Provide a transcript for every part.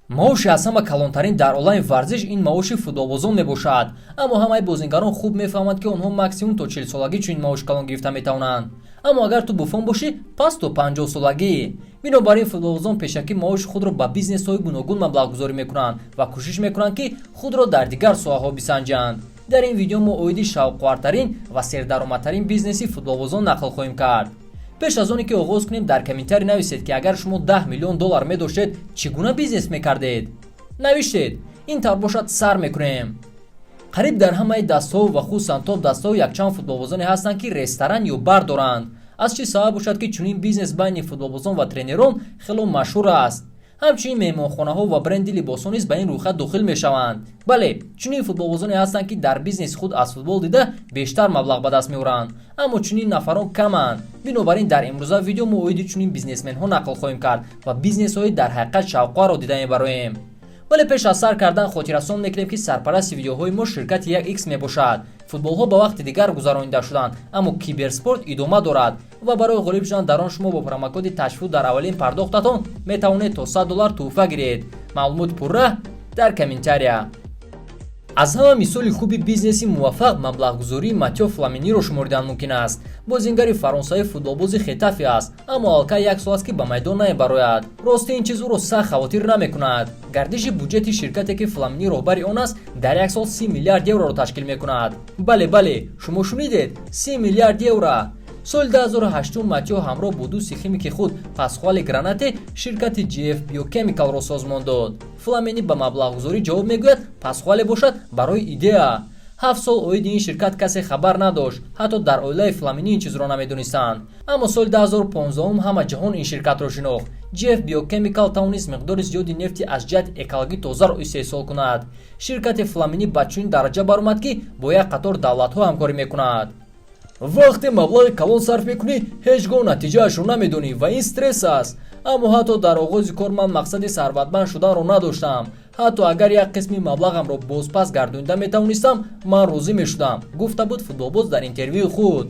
Маоши аз ҳама калонтарин дар олами варзиш ин маоши футболбозон мебошад. Аммо ҳамаи бозингарон хуб мефаҳманд, ки онҳо максимум то 40-солагӣ чунин маоши калон гирифта метавонанд. Аммо агар ту Буфон бошӣ, пас то 50-солагӣ. Бинобар ин футболбозон пешакӣ маоши худро ба бизнесҳои гуногун маблағгузорӣ мекунанд ва кӯшиш мекунанд, ки худро дар дигар соҳаҳо бисанҷанд. Дар ин видео мо оиди шавқовартарин ва сердаромадтарин бизнеси футболбозон нақл хоҳем кард. Пеш аз оне ки оғоз кунем, дар комментарий нависед, ки агар шумо 10 миллион доллар медоштед, чӣ гуна бизнес мекардед. Навиштед? Ин тавр бошад, сар мекунем. Қариб дар ҳамаи дастҳо ва хусусан топ дастҳо якчанд футболбозоне ҳастанд, ки ресторан ё бар доранд. Аз чӣ сабаб бошад, ки чунин бизнес байни футболбозон ва тренерон хело машҳур аст? Ҳамчунин меҳмонхонаҳо ва бренди либосҳо низ ба ин рӯйхат дохил мешаванд. Бале, чунин футболбозоне ҳастанд, ки дар бизнеси худ аз футбол дида бештар маблағ ба даст меоранд, аммо чунин нафарон каманд. Бинобар ин дар имрӯза видео мо оиди чунин бизнесменҳо нақл хоҳем кард ва бизнесҳои дар ҳақиқат шавқоварро дида мебароем. Вале пеш аз сар кардан хотиррасон мекунем, ки сарпарасти видеоҳои мо ширкати 1X мебошад. Футболҳо ба вақти дигар гузаронида шуданд, аммо киберспорт идома дорад ва барои ғолиб шудан дар он шумо бо промокоди ташфуд дар аввалин пардохтатон метавонед то 100 доллар тӯҳфа гиред. Маълумоти пурра дар комментария. Аз ҳама мисоли хуби бизнеси муваффақ маблағгузории Матё Фламиниро шуморидан мумкин аст. Бозингари фаронсавӣ футболбози Хетафе аст, аммо аллакай як сол аст, ки ба майдон намебарояд. Рости, ин чиз ӯро сахт хавотир намекунад. Гардиши буҷети ширкате, ки Фламини роҳбари он аст, дар як сол 30 миллиард евроро ташкил мекунад. Бале, бале, шумо шунидед: 30 миллиард евро. Соли 2008 Матио ҳамроҳ бо дӯсти химики худ Пасхуале Гранате ширкати GF Biochemicalро созмон дод. Фламини ба маблағгузорӣ ҷавоб мегӯяд, Пасхуале бошад барои идея. 7 сол оиди ин ширкат касе хабар надошт, ҳатто дар оилаи Фламини ин чизро намедонистанд. Аммо соли 2015 ҳама ҷаҳон ин ширкатро шинохт. GF Biochemical тавонист миқдори зиёди нефти аз ҷиҳати экологӣ тозаро истеҳсол кунад. Ширкати Фламини ба чунин дараҷа баромад, ки бо як қатор давлатҳо ҳамкорӣ мекунад. Вақте маблағи калон сарф мекунӣ, ҳеҷ гоҳ натиҷаашро намедонӣ ва ин стресс аст. Аммо ҳатто дар оғози кор ман мақсади сарватманд шуданро надоштам. Ҳатто агар як қисми маблағамро бозпас гардонида метавонистам, ман розӣ мешудам, гуфта буд футболбоз дар интервюи худ.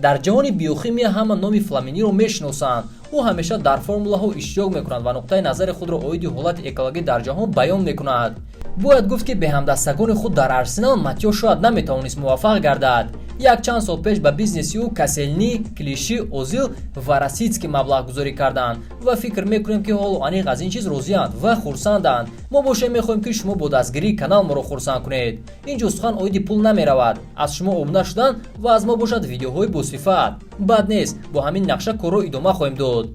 Дар ҷаҳони биохимия ҳама номи Фламиниро мешиносанд. Ӯ ҳамеша дар формулаҳо иштирок мекунад ва нуқтаи назари худро оиди ҳолати экологӣ дар ҷаҳон баён мекунад. Бояд гуфт, ки бе ҳамдастагони худ дар Арсенал Матио шояд наметавонист муваффақ гардад. Якчанд сол пеш ба бизнеси ӯ Касельни, Клиши, Озил ва Роситский маблағгузорӣ карданд ва фикр мекунем, ки ҳоло аниқ аз ин чиз розианд ва хурсанданд. Мо бошем, мехоҳем, ки шумо бо дастгирии канал моро хурсанд кунед. Ин ҷо сухан оиди пул намеравад. Аз шумо обуна шудан ва аз мо бошад видеоҳои босифат. Бад нест, бо ҳамин нақша корро идома хоҳем дод.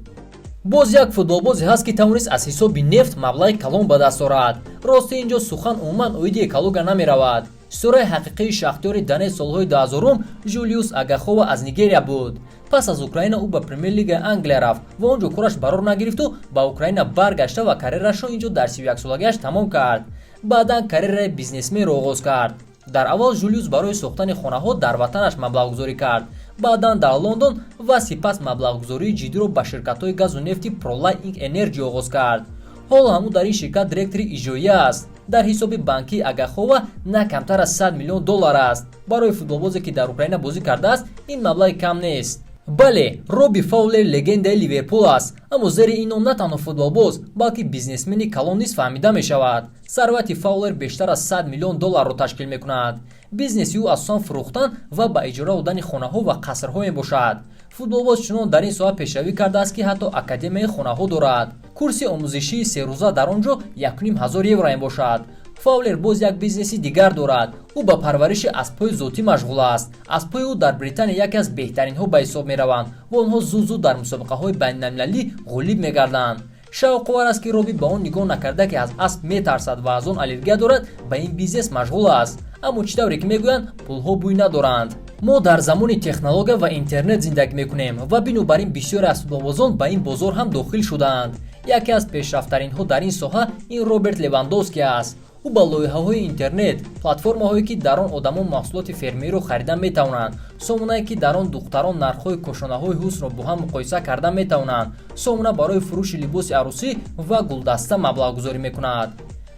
Боз як футболбозе ҳаст, ки тавонист аз ҳисоби нефт маблағи калон ба даст орад. Рости, ин ҷо сухан умуман оиди экология намеравад. Ситораи ҳақиқии Шахтёри Донетск солҳои 2000-ум Жулиус Агахова аз Нигерия буд. Пас аз Украина ӯ ба Премер-лигаи Англия рафт ва он ҷо кораш барор нагирифту ба Украина баргашта ва карьерашро ин ҷо дар 31-солагиаш тамом кард. Баъдан карьераи бизнесменро оғоз кард. Дар аввал Жулиус барои сохтани хонаҳо дар ватанаш маблағгузорӣ кард, баъдан дар Лондон ва сипас маблағгузории ҷиддиро ба ширкатҳои газу нефти ProLink Energy оғоз кард. Ҳоло ҳам ӯ дар ин ширкат директори иҷроия аст. Дар ҳисоби банкии Агахова на камтар аз 100 миллион доллар аст. Барои футболбозе, ки дар Украина бозӣ кардааст, ин маблағи кам нест. Бале, Робби Фаулер легендаи Ливерпул аст, аммо зери ин ном на танҳо футболбоз, балки бизнесмени калон низ фаҳмида мешавад. Сарвати Фаулер бештар аз 100 миллион долларро ташкил мекунад. Бизнеси ӯ асосан фурӯхтан ва ба иҷора додани хонаҳо ва қасрҳо мебошад. Футболбоз чунон дар ин соҳа пешравӣ кардааст, ки ҳатто академияи хонаҳо дорад. Курси омӯзишии серӯза дар он ҷо 1500 евро мебошад. Фаулер боз як бизнеси дигар дорад. Ӯ ба парвариши аспҳои зотӣ машғул аст. Аспҳои ӯ дар Британия яке аз беҳтаринҳо ба ҳисоб мераванд ва онҳо зуд зуд дар мусобиқаҳои байналмилалӣ ғолиб мегарданд. Шавқовар аст, ки Робби ба он нигоҳ накарда, ки аз асп метарсад ва аз он аллергия дорад, ба ин бизнес машғул аст. Аммо чӣ тавре ки мегӯянд, пулҳо бӯй надоранд. Мо дар замони технология ва интернет зиндагӣ мекунем ва бинобар ин бисёре аз футболбозон ба ин бозор ҳам дохил шудаанд. Яке аз пешрафттаринҳо дар ин соҳа ин Роберт Левандовский аст. Ӯ ба лоиҳаҳои интернет, платформаҳое, ки дар он одамон маҳсулоти фермериро харида метавонанд, сомонае, ки дар он духтарон нархҳои кошонаҳои ҳусрро бо ҳам муқоиса карда метавонанд, сомона барои фурӯши либоси арӯсӣ ва гулдаста маблағгузорӣ мекунад.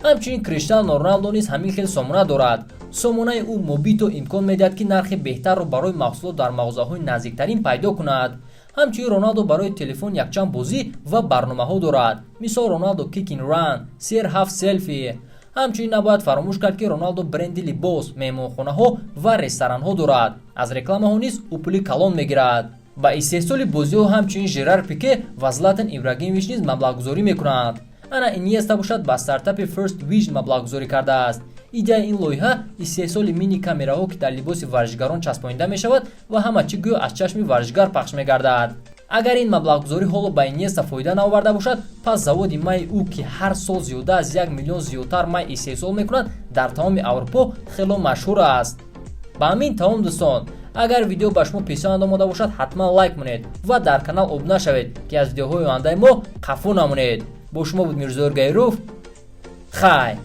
Ҳамчунин Криштиано Роналдо низ ҳамин хел сомона дорад. Сомонаи ӯ Мобито имкон медиҳад, ки нархи беҳтарро барои маҳсулот дар мағозаҳои наздиктарин пайдо кунад. Ҳамчунин Роналдо барои телефон якчанд бозӣ ва барномаҳо дорад, мисол Роналдо Kick and Run, CR7 Selfie. Ҳамчунин набояд фаромӯш кард, ки Роналдо бренди либос, меҳмонхонаҳо ва ресторанҳо дорад. Аз рекламаҳо низ ӯ пули калон мегирад. Ба истеҳсоли бозиҳо ҳамчунин Жерар Пике ва Златан Ибрагимович низ маблағгузорӣ мекунанд. Ана Иньеста бошад, ба стартапи First Vision маблағгузорӣ кардааст. Идеяи ин лоиҳа истеҳсоли мини камераҳо, ки дар либоси варзишгарон часпонида мешавад ва ҳама чӣ гӯё аз чашми варзишгар пахш мегардад. Агар ин маблағгузорӣ ҳоло ба Иньеста фоида наоварда бошад, пас заводи майи ӯ, ки ҳар сол зиёда аз 1 миллион зиёдтар май истеҳсол мекунад, дар тамоми Аврупо хело машҳур аст. Ба ҳамин тамом, дӯстон. Агар видео ба шумо писанд омода бошад, ҳатман лайк монед ва дар канал обуна шавед, ки аз видеоҳои ояндаи мо қафо намонед. Бо шумо буд Мирзоёр Гаиров. Хай.